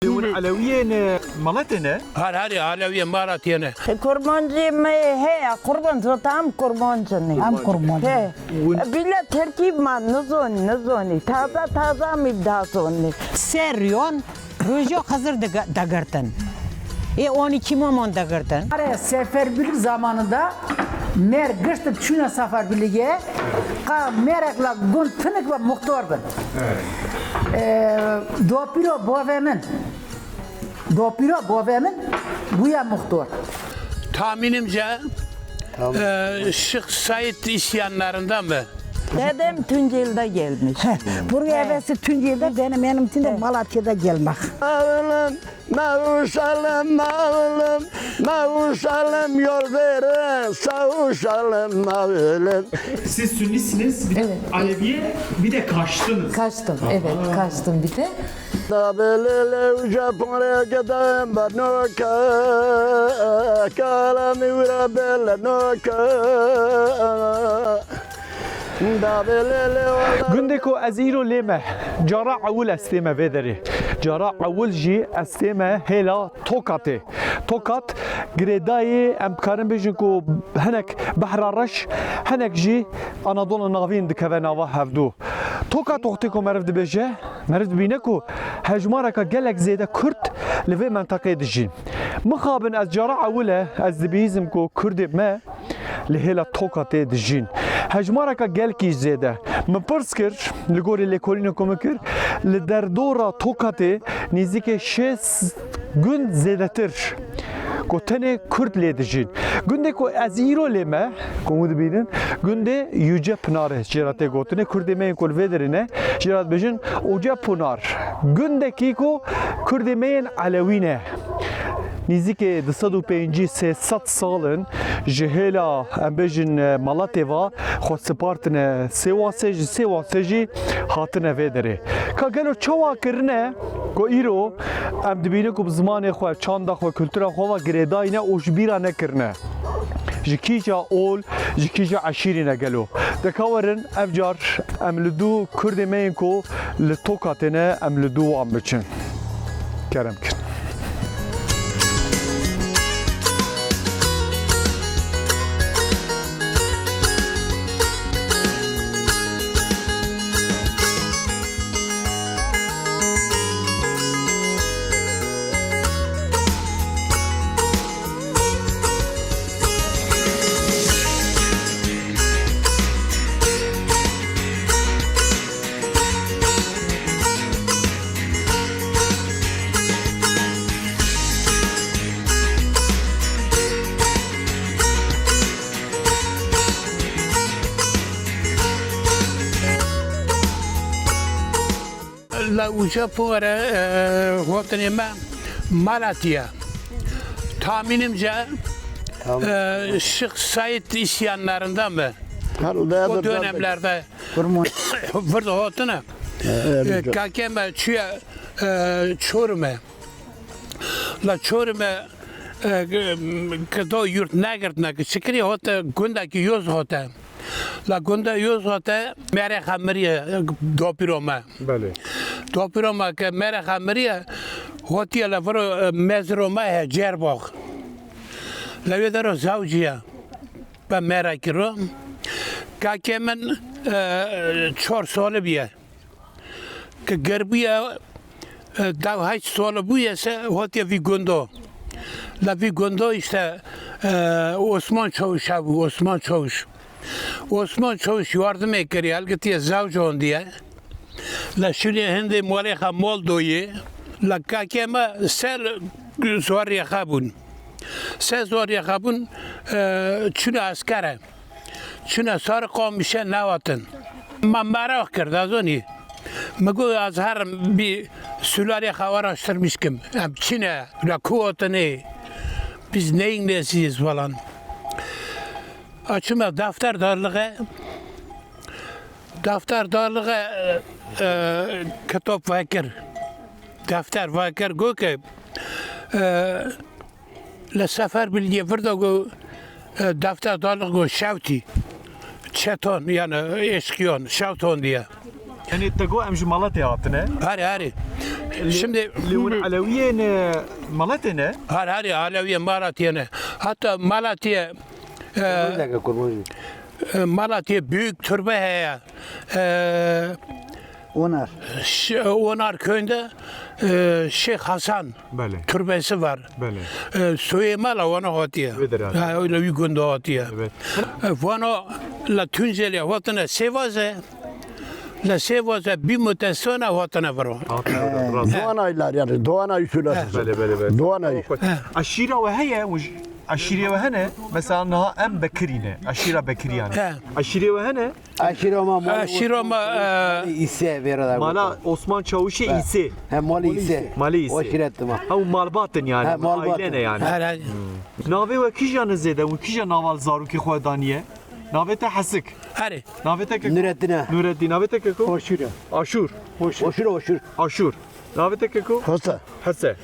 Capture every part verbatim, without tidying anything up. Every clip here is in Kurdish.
Hûn Elewiyên, e, Malatê ne? Her herî Elewiyên Malatê ne. Kurmancê me heye, qurban zot em kurmancê ne. Em kurmancê. He. Hûn Bila terkîb me nizon, nizonî. Taze taze em î bidazonî. Ser yon Roja Xizir dege-, degirtin. Ê onî kî mamon degirtin. Are seferberlik zamanında mer gişt çûne seferberlîgê, qa merek la gund tinik ve muxtor bin. Evet. Ee, dopîro bavê min. Dopîro bavê min bûye muxtor. Tahminimce, e, Şık Said isyanlarında mı? Dedem Tunceli'de gelmiş. He, buraya He. Evvelsi Tunceli'de, benim yanımkinde He. Malatya'da gelmek. Mavulum, mavuşalım, mavulum, mavuşalım, yol verin, savuşalım, mavulum. Siz Sünnisiniz, bir de Evet. Aleviye, bir de Kaştınız. Kaştım, evet, Kaştım bir de. Da belele uca pongre ke da banoka, kalami ura bela noka. Da belele wala. Gundê ku ez îro lê me, cara ewil ez tême vê derê. Cara ewil jî ez tême hêla Tokatê. Tokat girêdayî, em dikarin bêjin ku hinek Behra Reş, hinek jî Anadola Navîn dikeve nava hevdû. Tokat wextê ku meriv dibêje, meriv dibîne ku hejmareka gelek zêde Kurd li vê menteqeyê dijîn. Mixabin ez cara ewil e, ez dibihîzim ku Kurdê me li hêla Tokatê dijîn. Hejmareka gelkî zêde. Min pirs kir, li gorî lêkolînê ku min kir, li derdora Tokatê nêzîkê şêst gund zêdetir ku tenê Kurd lê dijîn. Gundê ku ez îro lê me, ku hûn dibînin, gundê Yüce Pınar e, jê re tê gotinê. Kurdê me yên ku li vê derê ne, jê re dibêjin Uce Pınar. Gundekî ku Kurdê me yên Elewî ne. Nêzîkê du sed û pêncî sê sed sal in ji hêla, em bêjin, Malatê ve xwe spartine Sêwasê, ji Sêwasê jî hatine vê derê. Ka gelo çawa kirine ku îro em dibînin ku bi zimanê xwe, çanda xwe, kultura xwe ve girêdayî ne û ji bîra nekirine? Ji kîja ol, ji kîja eşîrî ne gelo? De ka werin, ev car em li dû Kurdê me yên ku li Tokatê ne, em li dû wan biçin. Kerem kin. La uca pore, e, gotinê me Malatya. Tahminimce, Tamam. e, Şık Said isyanlarında mı? Herhalde O herhalde. Dönemlerde Kurmancê. Burada hotuna. E, Evet. Kakeme çüye, e, Çorum'e. La Çorum'e, e, ke do yurt negirtine, ki çikiri hote, gundaki yoz hote. La gunda yoz hote, mere xemiriye, e, dopiro me. Belê. Dopiro me ke mere xemiriye, hotiye la viro, e, mezro me he, Cerbox. La wê dero zawciye. Be mera kiro. Kakê min, e, çor soli biye. Ke ger bûye, e, dew heşt sal bûye se hotiye vî gundo. La vî gundo işte, e, Osman Çavuş hebû, Osman Çavuş. Osman Çavuş yardimê kiriye, helgitiye zewc hondiye. La şûnê hindê molê xwe mol doyê. La kakê me se zoriyê xwe bûn. Se zoriyê xwe bûn, e, çûne eskere. Çûne sar qamişe newatin. Me meraq kir, dezanî. Mi got, ez herim bir sülalê xwe araştırmış kim. Em çi ne? La ku hatinê? Biz neyin nesiyiz falan. A çûme defterdarlığa. Defterdarlığa, e, e, kitap vekir. Defter vekir, got ki, e, Li Seferbirliyê vir de ku, e, defterdarlıq ku şewtî. Çeton, yani eşkiyon, şewton diye. Yani te got em ji Malatê hatine? Herê, herê. Şimdi Lê hûn Elewiyên, e, Malatê ne? Her, her ya Elewiyên Malatiyê ne. Hatta Malatiyê, e, Kurmancî. E, Malatiyê büyük türbe heye. E, Onar. Ş-, Onar köyünde, e, Şeyh Hasan Belê. Türbesi var. Belê. E, soyê mala wana hatiye. Wê derê hatiye. Ha, öyle bir günde hatiye. Evet. E, vano la Tunceli'ye hatine Sêvaze. La Sêvaze bir müddet sonra hatine viro. Hatine viro, rast. He. Doğan aylar yani. Doğan ayı şöyle. He. Belê, belê, belê. Doğan ayı. He. Aşîra we heye, wi j-, aşîrê we hene? Mesela niha em Bekirî ne. Aşîra Bekirîyan. He. Aşîrê we hene? Aşîra ma mal Aşîra ma, Osman e, Çavuşê Îsê vêre de Mala gotin. Osman Çavuşê He. Îsê. He, malê Îsê. Malê Îsê. Aşîret ma. Ew malbat in yani. He, malbat in. Aile ne yani? Her, her. Navê we kîjan e zêde? Û kîja nava li zarokê xwe daniye? Navê te Hesik. Herê. Navê te keko? Nurettin e. Nurettin. Navê te keko? Aşûr e. Aşûr. Aşûr, Aşûr. Aşûr. Navê te keko? Huse. Huse.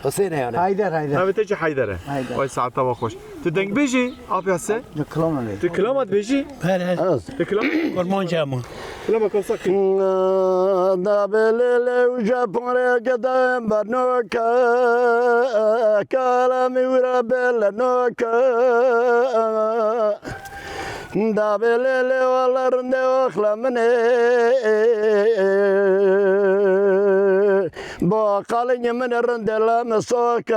Huseyne yani. Hayder, Hayder. Navê te jî Hayder e. Hayder. Vay saeta we xweş. Tu dengbêjî, apê Huse? Di kilama vê. Tu kilama dibêjî? Her, her. Ez. Tu kilama? Kurmancî ama. Kilama kosa kî? Da belê lê uca pore gede bernoke, kalami ura belenoke. Da belê lê wala rinde oxla min e. Bo qalingê min rinde la min soke,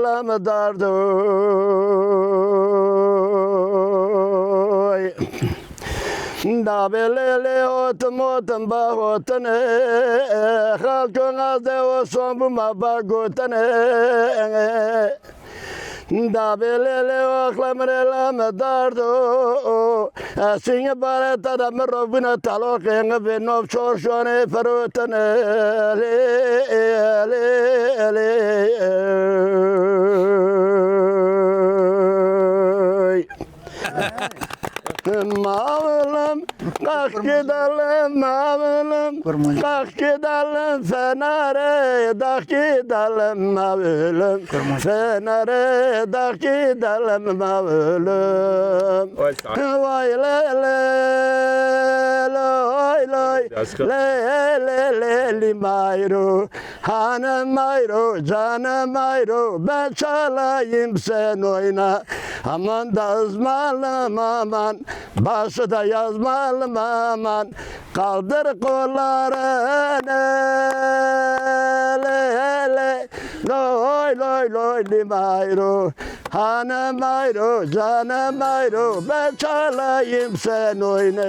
la min dardoy. Da belê lê otim otim ba hotine, xalko ngaze o son bû ma ba gotine. Da belê lê oxla min rê la min dardo. Esînge bare te de min robûne teloqê ngi vê nov çor şonê ferotine. Lê, lê, lê, ey. Mavilim, kalk gidelim mavilim. Kurmancî. Kalk gidelim Fener'e, kalk gidelim mavilim. Kurmancî. Fener'e, kalk gidelim mavilim. Vay sağ ol. Vay le le, loy loy, Yazık. Le le le, limayro. Hanım ayro, canım ayro, ben çalayım sen oyna. Aman da ızmalım aman, başı da yazmalım aman. Kaldır kollarını, le, le, loy, loy, loy, limayro. Hanım ayro, canım ayro, ben çalayım sen oyna.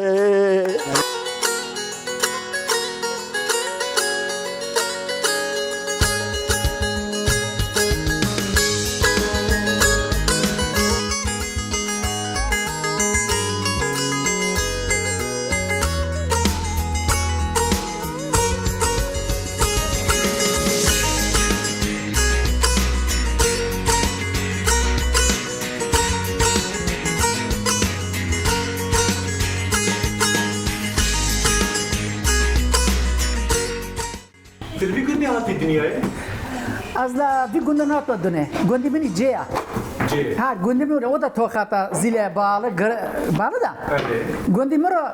Tu li vî gundê hatî dinyayê? Ez li vî gundê nehatime dinê. Gundê min î cê ya. Cê. Her gundê min o da toxata zîle bağlı, gır-, bağlı da. Evet. Gundê min ro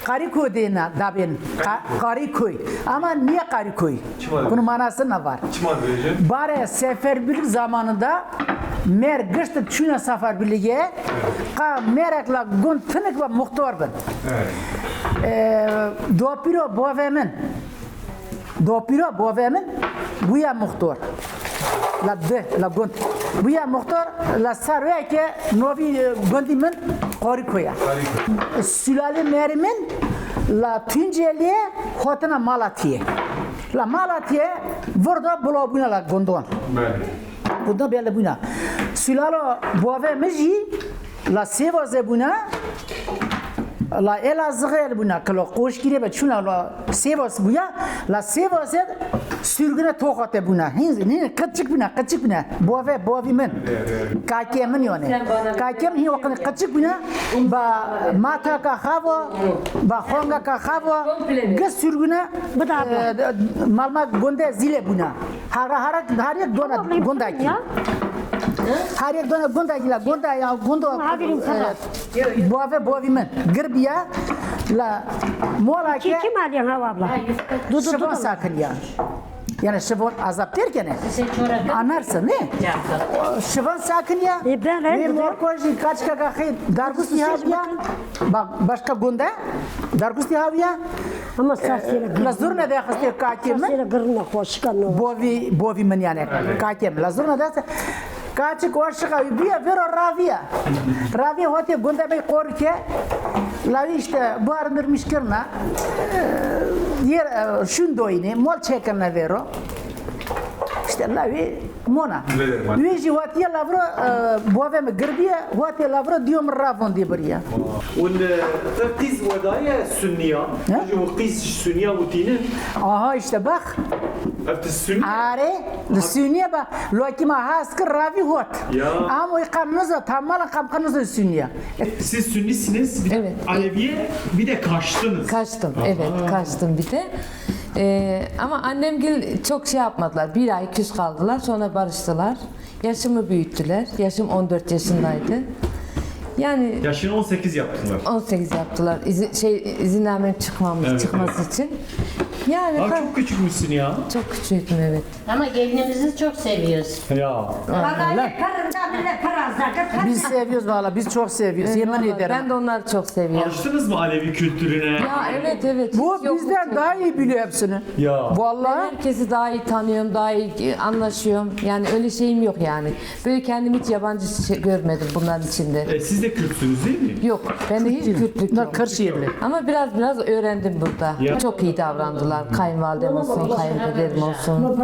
Qarîkoy dêne dabên. Qa-, Qarîkoy. Ama niye Qarîkoy? Çima? Bunun manası ne var? Çima diyeceğim? Bare seferberlik zamanında mer gişt çûne seferberliyê. Evet. Qa merek la gund tinik ve muxtor bin. Evet. Ee, dopîro bavê min. Dopîro bavê min bûye muxtor. La di, la gund. Bûye muxtor, la ser wê ke novî, e, gundî min Qarîkoy e. Qarîkoy. Sûlalê merê min la Tunceli'ye hatine Malatiyê. La Malatiyê vir de bila bûne la gundon. Belê. Gundon belê bûne. Sûlalo bavê min jî La Sêvazê bûne, la Elazığê bûne, kilo Qoşkîrê be çûne, la Sêvas bûye, la Sêvazê sürgüne Toxatê bûne. Hîn, hîn qeçik bûne, qeçik bûne. Bavê, bavî min. Kakê min yani. Kakê min hîn wextê qeçik bûne, ba mataka xavo, ba xongaka xavo, gi sürgüne, e, malma gonde zîle bûne. Her, her, her yek dona, gondakî. Her yek dona gondakî la, gonda ya, gondo, e, bavê, bavî min. Gir biya, La mola Ki ke kim alyan ha abla? Dudu şivan dudu. Sakiniya. Yani şivan azap derken. Anarsa ne? O şivan sakiniya. E, ben, ben Ne dudu. Morkojî kaçka kaxî dargusti haviya. Bak başka gunda dargusti haviya. Ama sasıyla La zurna de xiste kaki mi? Sasıyla gırına hoşkan o. Bovi, bovi min yani. Kaki mi? La zurna de Kaçik o şixa wî bûye vêro raviye. Raviye hotê gundê me qorike. Lawî işte buhar mirmiş kirina. Yer şun doyne, mol çekirine vêro. İşte lawî mona. Wê jî hotiye lavro, e, bove mi girbiye, hotiye lavro diyo mi ravon diye biriye. Un, e, te qîz wedaye sunniya. He? Ji qîz sunniya û tînin. Aha işte bak. Ev ti sunniye. Are. Li Sünniye ba, lokî ma has kir ravî hot. Ya. Am wî qan nizo, tam mala qam qan nizo Sünniye. Siz Sünnisiniz, bir de Evet. Aleviye, bir de kaçtınız. Kaçtım, evet, kaçtım bir de. Ee, ama annemgil çok şey yapmadılar. Bir ay küs kaldılar, sonra barıştılar. Yaşımı büyüttüler. Yaşım on dört yaşındaydı. Yani Yaşını on sekiz yaptılar. On sekiz yaptılar. İzi-, şey, izinnamem çıkmamış, Evet, çıkması evet. için. Yani Abi ka- çok küçükmüşsün ya. Çok küçüktüm, evet. Ama gelinimizi çok seviyoruz. Ya. Vallahi pırında bile pır azakı, pır Biz seviyoruz valla, biz çok seviyoruz. Evet, Yemin vallahi ederim. Ben de onları çok seviyorum. Alıştınız mı Alevi kültürüne? Ya evet, evet. Bu Hiç yok bizden bu daha iyi biliyor hepsini. Ya. Ben Vallahi. herkesi daha iyi tanıyorum, daha iyi anlaşıyorum. Yani öyle şeyim yok yani. Böyle kendimi hiç yabancı şey görmedim bunların içinde. E, siz de Kürtsünüz değil mi? Yok, bende hiç Kürtlük Bunlar yok. Kırşehirli. Ama biraz biraz öğrendim burada. Ya. Çok iyi davrandılar. Kayınvalidem olsun, kayınpederim olsun.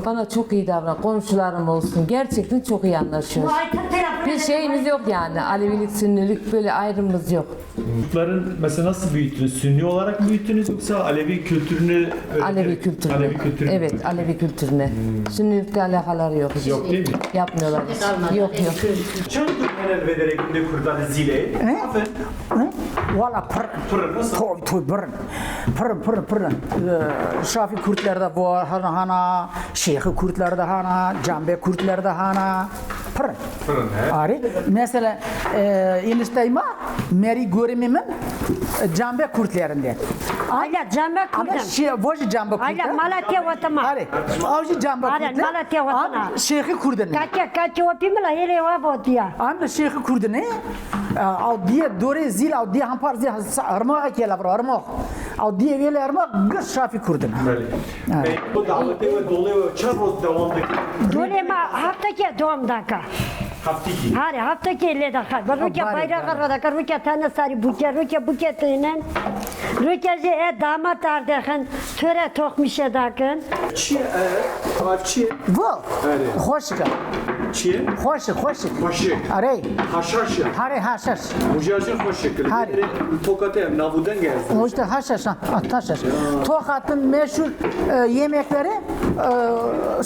Bana çok iyi davran, komşularım olsun. Gerçekten çok iyi anlaşıyoruz. Bir şeyimiz yok yani. Alevilik, Sünnilik böyle ayrımımız yok. Çocukların mesela nasıl büyüttünüz? Sünni olarak mı büyüttünüz yoksa Alevi kültürünü öğreterek? Alevi kültürüne. Alevi kültürünü Evet, büyüttünüz. Alevi kültürüne. Sünnilikle alakaları yok. Yok değil mi? Yapmıyorlar. Yok, yok. Çend Kurd hene li vê derê gundê Kurdan li Zîlê? He? Aferin. He? Wala pir. Pir nasıl? Toy, toy, pir. Pir, pir, pir. Ee, Şafî Kürtlerde var, hana, hana, Şêxi Kürtlerde hana, Cambe Kürtlerde hana. Pir. Pir, he? Arê. Mesela, e, enişteyma, Merî Gorîmê min, e, Cambe Kürtlerinde. Ayla Cambe Ama Kürtün. Şi-, vo jî Cambe Kürtün. Ayla Malatya vatama. Arê. Av jî Cambe Arê, Kürtün. Malatya vatana. Am Şêxi Kürtün. Kake, kake o pîmila hêlê wa botiya. Am Şêxi Kürtün. Ew diye dorê Zîl, ew diye hempar Zîl, Irmaxê kê levra, Irmax. Ew diye wê lê Irmax, gir Şafî Kurdin. Belê. Evet. E, bu davete ve dolê ve çend roz devam dike? Dolê me heftekê dom daka. Heftekê? Hare, heftekê lê daka. Rûke bayraxa re daka, rûke tene sarî bûke, rûke bûke tênin. Rûke jî e damat erdexin, töre toxmîşe dakin. Çi ye? Ev çi ye? Bu. Erê. Xweşik e. Çi ye? Xweşik, xweşik. Xweşik. Erê. Haşhaş ya. Harê haşhaş. Mujarcın xweşik. Harê. Tokatê em navûdenge ez. O işte haşhaş ha. Ha, haşhaş. Ya. Tokat'ın meşhur, e, yemekleri,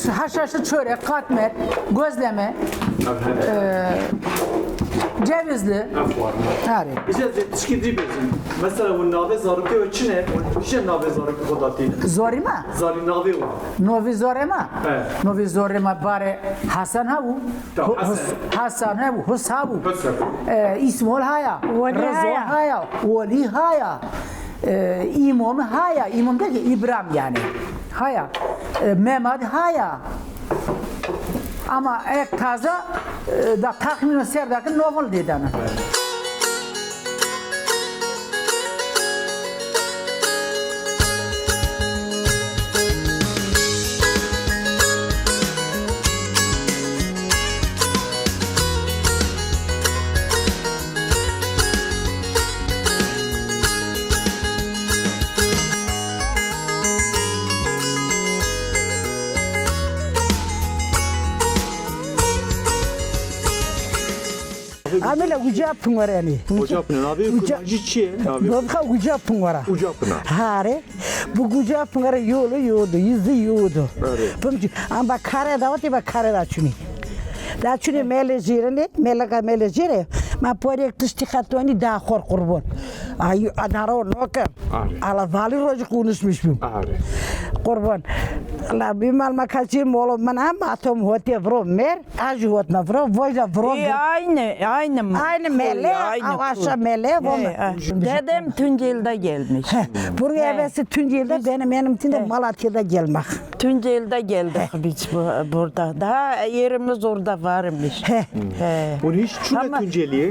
e, haşhaşlı çörek, katmer, gözleme, Ev her. e, cevizli. Ev var. Harê. Îca zê tişkî dî bêjin. Mesela, hûn navê zarokê we çi ne? Hûn çi navê zarokê xwe datînin? Zorî me? Zarî navê we. Novî zorê me? He. Novî zorê me barê Hasan hebû. Tamam, Hu-, Hasan. Hus-, Hasan hebû, Hus hebû. Hus hebû. E, Îsmol haya. Welî Rizo haya. haya. Welî haya. E, Îmom haya. Îmom der ki İbrahim yani. Haya. E, Mehmet haya. Ama ek taze, e, da takmîn ser dakin novel dêdana. Amela uca pınwarani. Uca pınar. Abi, Uca- Kurmancı çi ye? Abi. Babka uca pınvara. Uca pınar. Hare. Bu uca pınvara yolu yodu, yüzü yodu. Evet. Pımcı. Ama bak kare da vati bak kare da çuni. Da çuni mele jirene, mele ka mele jire. Ma porek tişti xatoni da xor kurban. Ay, adaro noke. Abi. Ala vali roji konuşmuş bu. Abi. Kurban. La bî mal me kaçî molo min em atom hotiye viro mêr, a jî hot me viro, voy da viro. Ê, aynı, aynı mı? Aynı mele, aynı aşa mele, vo me. Dedem Tunceli'de gelmiş. He, buraya evvelsi Tunceli'de, benim yanım içinde Malatya'da gelmek. Tunceli'de geldik biz bu, burada. Daha yerimiz orada varmış. He. He. Bunu hiç çüne Tunceli'ye?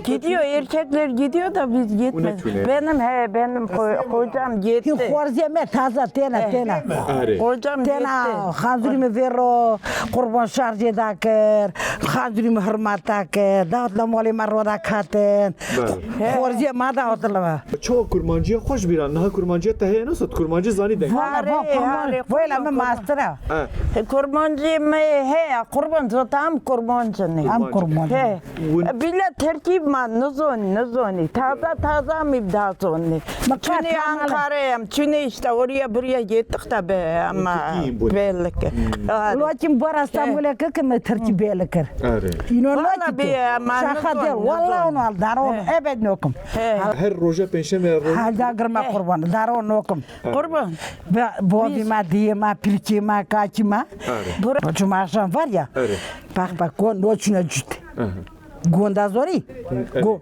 Gidiyor, erkekler gidiyor da biz gitmedik. Benim, he, benim ko-, kocam gitti. Xwarzê me taze têne, têne. Kocam gitti. Têne, xanzurî me vêro, qurban şarjê da kir, xanzurî me hurmat da kir, dawet la molê me roda katin. Xwarzê me da otilme. Çawa kurmanciya xweş bîran, niha kurmanciya te heye nasıl? Kurmancî zanî deng. Vare, vare, vare, vare, me mastira. Kurmancî me heye, qurban zaten em kurmancî ne. Em kurmancî. He. Bile terkîb ma nizon, nizonî. Taze taze mi daha zonî. Çünkü Ankara'yım, çünkü işte oraya buraya gittik tabi ama belli ki. Lakin bu ara İstanbul'a kekime terkîb belli kir. Are. Valla bir ama şaka değil. Valla onu al, dar onu. Evet nokum. Her roja pênşeme roja. Halda girme kurban, dar onu nokum. Kurban. Bovî ma, diyê ma, pirkê ma, kakî ma. Are. Çima akşam var ya. Are. Bak bak, kon noçuna cüt. Aha. Gonda zorî. Go-,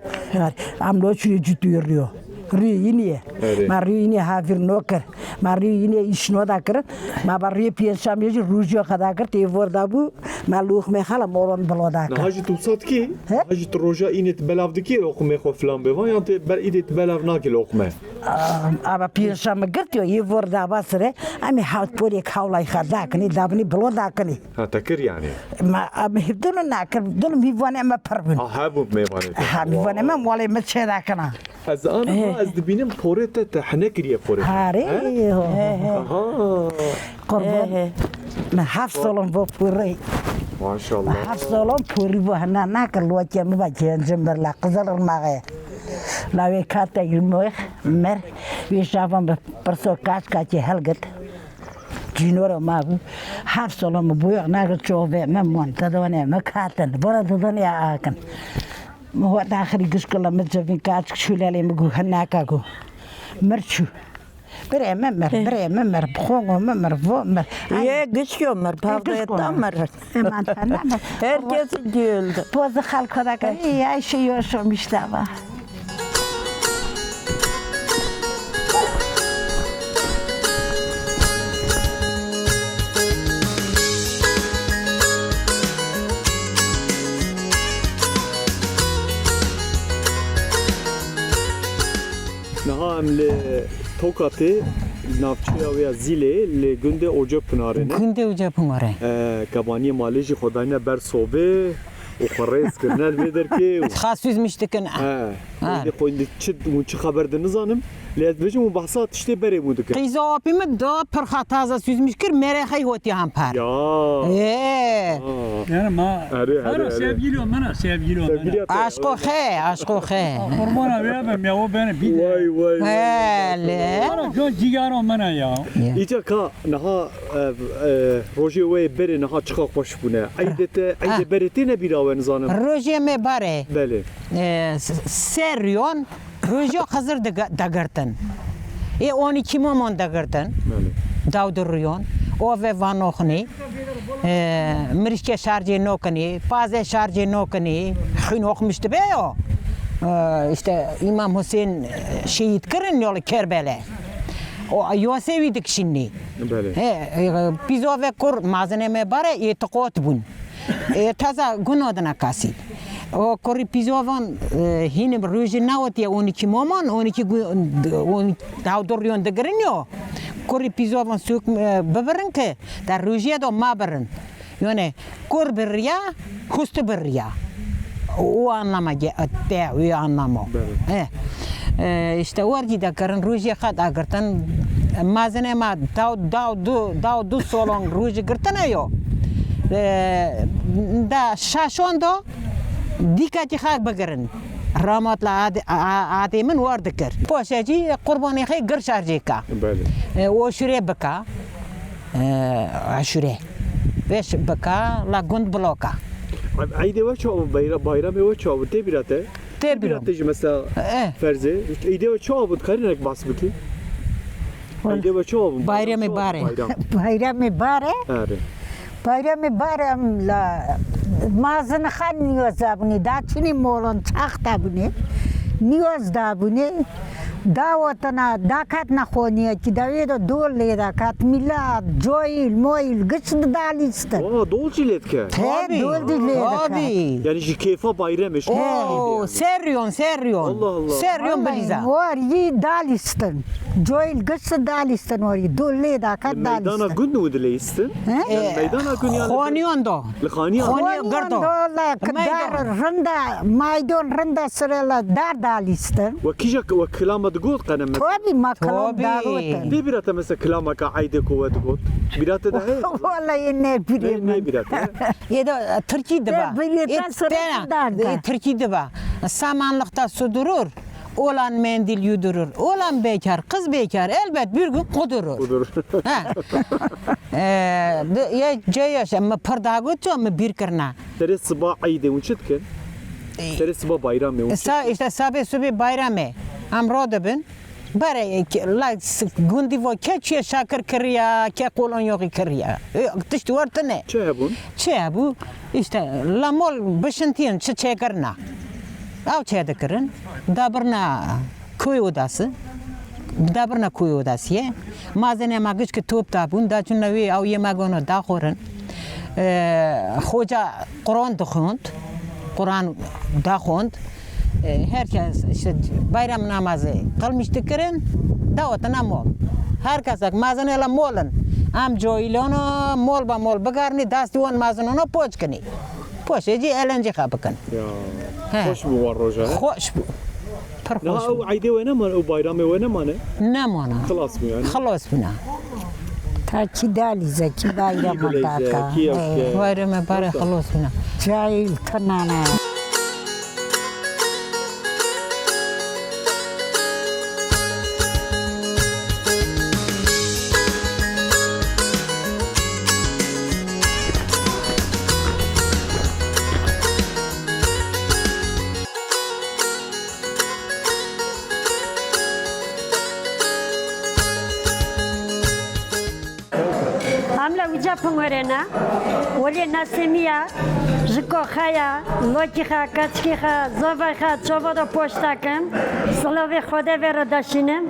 em lo çûyê cûtûyê rûyo. Rûyê yînî ye. Erê. Ma rûyê yînî havîr no kir. Ma rûyê yînî îş no da kirin. Ma ba rûyê pênçşemê jî rûjîyo xwe da kir, tê vor da bû. Ma lûxmê xala moron bilo da kir. Niha jî tu sat kî? He? Niha jî tu roja înê tu belav dikî, loqmê xwe filan bê van, yan tê ber-, îdê tu belav nakî loqme? Aa, ama pênçşemê girtiyo, yê vor da ba sire, em ê hewt porê hewlay xwe da kinî, da binî bilo da kinî. Ha, te kir yani. Ma, em hevdûn nakir, dûn mîvanê me pir bûn. Ha, hebû mêvanê te. Ha, mîvanê me, malê me çê dakina. Ez anim, ha, ez dibînim porê te, te hene kiriye porê te. Harê, he? Ho, ho, ho. Aha. Kurban. He, he. Me heft salon bo porê. Maşallah. Me heft salon porî bo hena nakir, loke me ba gencim bir la, qizil rmaxe. La wê kate yirmi mer, wê şavan bi pirso kaç kaçê helgit. Cînora ma bû. Her sala min bûyek nagir çovê min mon. Didane min katin. Bora didane akin. Min hot axirî gişkila min civîn kaçik şûlelê min gu hinaka gu. Mir çû. Birê min mir, birê min mir, bixongo min mir, vo mir. Yê gişko mir, pavdeta mir. Eman tanne mir. Herkesi güldü. Pozu xalko da kir. Ey Ayşe yoşo miştava. Niha em li Tokatê, navçeya wê ya Zîlê, li gundê Ocapınarê ne? Gundê Ocapınarê. E, kebaniyê malê jî xwe dayne ber sobê. Û xwe rêz kirine li vê derkê û xas süzmüş dikin. He. Ha. Êdî xwe êdî çi, hûn çi xeber din nizanim. Lê ez dibêjim û behsa tiştê berê bû dikin. Qîza apî min da pirxa taze süzmüş kir, merexey hotiye hempar. Ya. Ee. Ha. Yani ma, erê, erê, erê. Sevgili o mena, sevgili o mena. Sevgili o mena. Aşko xe, aşko xe. Qurbana wê bim ya, o beni bir. Vay, vay, vay, vay. Hele. Ana, can cigara mena ya. Ya. Îca ka Niha, e, e, rojê we yê berê niha çiqa xweş bûne. Eydê te, eydê berê têne bîra we nizanim? Rojê me bare. Belê. E, s-, ser yon, rojê Xizir diga-, dagirtin. Ê on iki momon dagirtin. Belê. Daw di riyon. Ove vanoxnê. E, mirişke şarjê nokinê, pazê şarjê nokinê. Xwîn oxmiş dibe yo. E, işte İmam Hüseyin, e, şehîd kirin yolu Kerbele. O, yosê wî dikişînî. Belê. He, e, pîzovek kur, mazinê me bare, ê tiqot bûn. E, taza guno dina kasî. O kurî pîzovan, e, hînim rojî nawotiye on iki moman, on iki gu-, on, daw du riyon digirin yo. Kurî pîzovan sûk, e, bibirin ki, da rojiye do ma birin. Yone, kur birriya, hustu birriya. O anlama ge-, te, o anlamo. Belê. E, e, işte orcî de kirin, rojê xwe dagirtin, mazine ma daw, daw du, daw du solon rojî girtine yo. E, da şaşon do, dîkatî xak bigirin. Ramatla adê, a-, adê min war dikir. Poşecî qurbanê xey gir şarjê ka. Belê. E, o şurê bika. E, aşure. Vêş bika, la gund bloka. Eydê we çawa bû, beyra-, bayramê we çawa bû? Tê bîra te? Tê bîra. Tê bîra te jî mesela, e, ferzê. Eydê we çawa bû? Dikarî hinek bahs bikî? Eydê we çawa bûn? Bayremê çawa bûn? Bare. Bayremê bare. Erê. Bayremê bare em la mazin xan niyoz dabûnê, daçûnê molon, çax dabûnê. Niyoz dabûnê. Dawetina, dakatna xoniyekî, dawê de dol lê dakat. Mîla, coyîl, moyîl, giş didalîstin. Aa, dol jî lê dike. He, Tabii, dol jî lê diket. Tabii. Yani ji kêfa bayremê, ji kêfa Oo, Eydê. Serriyon, serriyon. Allah Allah. Serriyon bilîza. War yî dalîstin. Coyîl giş dalîstin war yî. Dol lê dakat dalîstin. Li meydana gund û dileyistin? He? Yani meydana gund yani. Xoniyon do. Li xaniyan. Xoniyo girdo. Xoniyon do, la, dar rinda, maydon rinda sirela dar dalîstin. We kîja, we kilama digot qene mesela? Tabii, ma kilam dagotin. Dê bîra te mesela kilamaka eydê ku we digot? Bîra te de heye? Vallahi ne bileyim. Ne, ne bîra te? Yê de Tirkî diba. Ê, tena, ê, Tirkî diba. Samanlıkta su durur, olan mendil yudurur. Olan bekar, kız bekar, elbet bir gün kudurur. Kudurur. Ha. Ee, de, ya, ce yaş, mi pir dagot, mi bir kirna. Serê siba eydê hûn çi dikin? Ê, Serê siba bayramê hûn çi sa-, dikin? Îşte sabê subê bayramê. Em radibin. Bare, ke-, la, s-, gundî vo ke çiye şakir kiriya, ke kolon yoxî kiriya. Ê, tişt wertine. Çi hebûn? Çi hebû? Îşte, la mol bişintiyin, çi çêkirina. Ew çêdikirin. Dabirna kuy odası. Dabirna kuy odasıye. Mazenê ma giş ki top dabûn, da çûna wê ew yê me gono daxorin. Ee, xoca Quran dixwend. Quran daxwend. E, her kes, işte, bayram namazê qilmîş dikirin, dawetina mol. Her kesek mazinê la mol in. Em coyîlano mol ba mol bigarnî, dastî wan mazinano poç kinî. Poçê cî elencî xwe bikin. Ya. He. Xweş bû wan roja, he? Xweş bû. Pir xweş bû. Niha ew eydê we nemane, ew bayramê we nemane? Nemane. Xilas bû yani? Xilas bûne. Ta kî dalîze, kî bayrama daka. Kî bileyze, kî ew ke. Bayrama bare xilos bûne. Cahil tinane. Em le uca pingorê ne. Welê Nesimiya, jiko xeya, lokî xe, keçikî xe, zovay xe, çova do poşta kim. Silovê Xwedê vê re deşînim.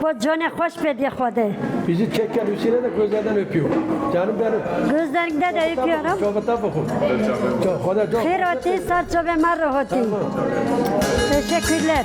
Bo conê xweş pê diye Xwedê. Bizi çeken Hüseyin'e de gözlerden öpüyor. Canım benim. Gözlerinden de öpüyorum. Çok tatlı. Çok, Xwedê çok. Xêr hatî, ser çavê me re hatî. Teşekkürler.